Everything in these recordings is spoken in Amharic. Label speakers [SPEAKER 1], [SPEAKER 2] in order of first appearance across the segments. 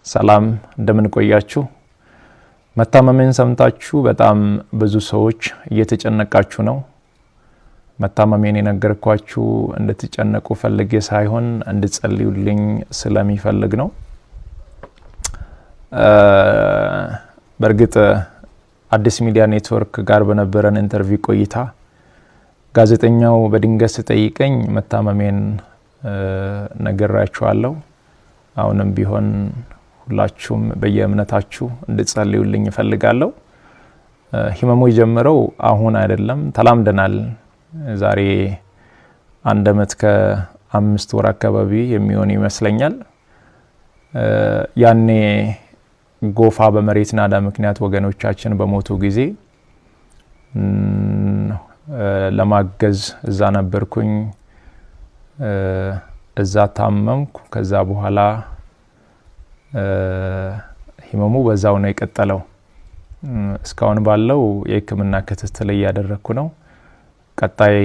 [SPEAKER 1] ሰላም፣ እንደምን ቆያችሁ? መታመሜን ሰምታችሁ በጣም ብዙ ሰዎች እየተጨነቃችሁ ነው። መታመሜን የነገርኳችሁ እንድትጨነቁ ፈልጌ ሳይሆን እንድትጸልዩልኝ ስለሚፈልግ ነው። በእርግጥ አዲስ ሚዲያ ኔትወርክ ጋር በነበረን interview ቆይታ ጋዜጠኛው በድንገት ሲጠይቀኝ መታመሜን ነግሬያችኋለሁ። አሁንም ቢሆን ሁላችሁም በየእምነታችሁ እንድትጸልዩልኝ እፈልጋለሁ። ህመሙ የጀመረው አሁን አይደለም፣ ተላምደናል። ዛሬ 1 አመት ከ5 ወር አካባቢ የሚሆን ይመስለኛል። ያኔ ጎፋ በመሬት ናዳ ምክንያት ወገኖቻችን በሞቱ ጊዜ ለማገዝ እዛ ነበርኩኝ። እዛ ታመምኩ። ከዛ በኋላ ህመሙ በዛው ነው የቀጠለው። እስካሁን ባለው የህክምና ክትትል እያደረግኩ ነው። ቀጣይ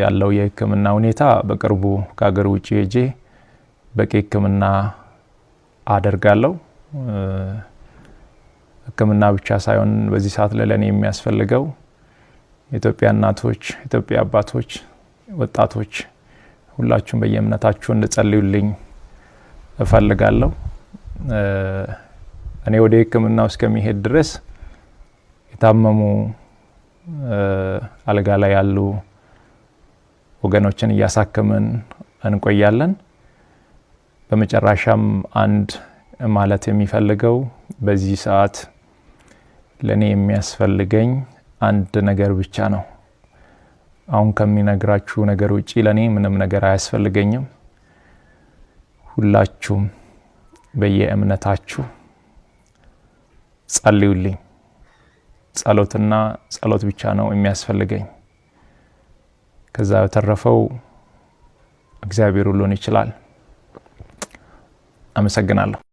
[SPEAKER 1] ያለው የህክምና ሁኔታ በቅርቡ ከሀገር ውጭ ሄጄ በቂ ህክምና አደርጋለሁ። ህክምና ብቻ ሳይሆን በዚህ ሰዓት ላይ ለእኔ የሚያስፈልገው የኢትዮጵያ እናቶች፣ የኢትዮጵያ አባቶች፣ ወጣቶች ሁላችሁም በየእምነታችሁ እንድትጸልዩልኝ እፈልጋለሁ። እኔ ወደ ህክምናው እስከሚሄድ ድረስ የታመሙ አልጋ ላይ ያሉ ወገኖችን እያሳከምን እንቆያለን። በመጨረሻም አንድ ማለት የሚፈልገው በዚህ ሰዓት ለእኔ የሚያስፈልገኝ አንድ ነገር ብቻ ነው። አሁን ከሚነግራችሁ ነገር ውጪ ለእኔ ምንም ነገር አያስፈልገኝም። ሁላችሁም በየእምነታችሁ ጸልዩልኝ። ጸሎትና ጸሎት ብቻ ነው የሚያስፈልገኝ። ከዛ በተረፈው እግዚአብሔር ሁሉን ይችላል። አመሰግናለሁ።